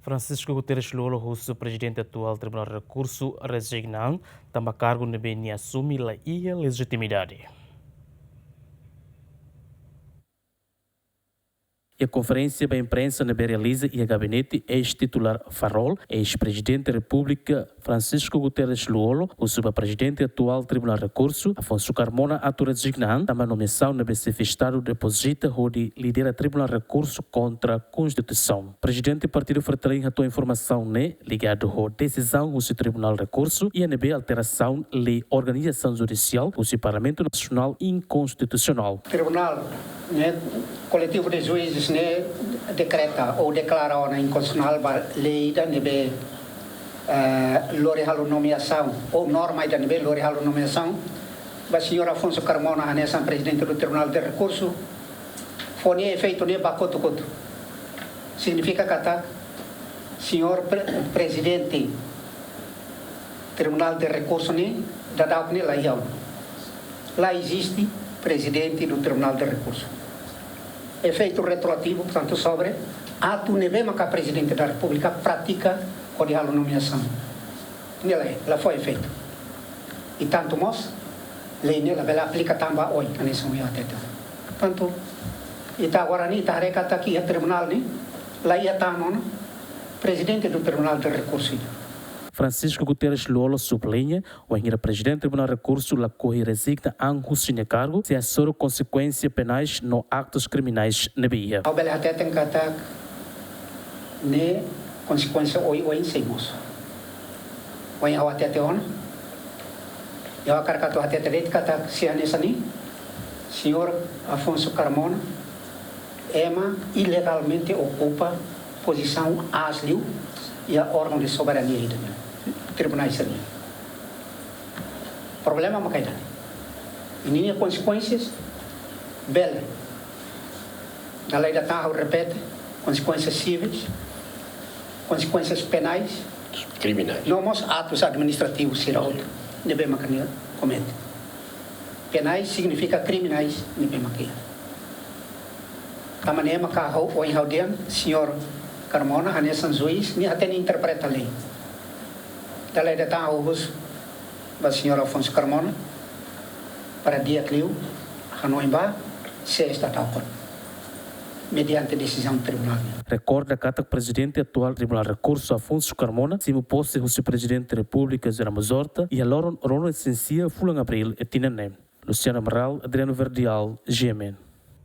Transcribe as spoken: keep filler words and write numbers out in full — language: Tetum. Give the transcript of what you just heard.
Francisco Guterres Lú-Olo husu Prezidente atuál Tribunál Rekursu rezigna an, tanba kargu ne'ebé nia asume la iha lejitimidade. Iha konferénsia ba imprensa ne'ebé realiza iha gabinete eis-titulár Farol, eis-Prezidente Repúblika Francisco Guterres Lú-Olo husu ba Prezidente atuál Tribunál Rekursu, Afonso Carmona, atu rezigna an, tanba nomeasaun ne'ebé Xefe Estadu depozita hodi lidera Tribunál Rekursu kontra Konstituisaun. Prezidente Partidu Fretilin hato'o informasaun ne'e ligadu ho desizaun husi Tribunál Rekursu iha ne'ebé alterasaun lei organizasaun judisiál husi Parlamentu Nasionál inkonstitusionál. Tribunál ne'e, koletivu de juízes ne'e dekreta ou deklara ona inkonstitusionál ba lei ida ne'ebé, eh, lori halo nomeasaun, ou norma ida ne'ebé lori halo nomeasaun ba señór Afonso Carmona hanesan Prezidente do Tribunal de Rekursu, fó nia efeitu ne'e ba kotuk-kotuk. Signifika katak señór pre-, Prezidente Tribunal de Rekursu ne'e, daudauk ne'e la iha ona. La eziste Prezidente do Tribunal de Rekursu. Efeitu retroativu, portantu, sobre atu ne'ebé maka Prezidente da Repúblika pratika hodi halo nomeasaun. Ne'e la, la fó efeitu. I tantu mós, lei ne'e labele aplika tan ba oin, hanesan ohin ha'u hatete. Portantu, ita agora ne'e, ita haree katak iha tribunál ne'e la iha tan ona Prezidente do Tribunal de Rekursu. Francisco Guterres Lú-Olo subliña, wainhira Prezidente Tribunál Rekursu lakohi rezigna an husi nia kargu, sei hasoru konsekuénsia penais no aktus kriminais ne'ebé iha. Ha'u bele hateten katak ne'e konsekuénsia oioin sei mosu. Ohin ha'u hatete ona, i ha'u hakarak atu hatete de'it katak se hanesan ne'e, señór Afonso Carmona, ema ilegalmente okupa pozisaun aas liu iha órgaun de soberania ida-ne'e, tribunál sira-ne'e. Problema maka ida-ne'e. I ninia konsekuénsias bele, dala ida tan ha'u repete, konsekuénsias sivis, konsekuénsias penais, kriminais, no mós atus administrativus sira hotu ne'ebé maka nia komete. Penais signifika kriminais ne'ebé maka iha. Tanba ne'e maka ha'u, ohin ha'u dehan, señór Carmona hanesan juís, nia hatene interpreta lei. Dala ida tan ha'u husu ba señór Afonso Carmona para di'ak liu hanoin ba sé está tal kon, mediante desizaun tribunál. Rekorda katak Prezidente atuál Tribunál Rekursu, Afonso Carmona, simu pose husi Prezidente Repúblika José Ramos Horta iha loron ruanulu-resin-sia fulan Abríl tinan ne'e. Luciano Amaral, Adriano Verdial, G M N.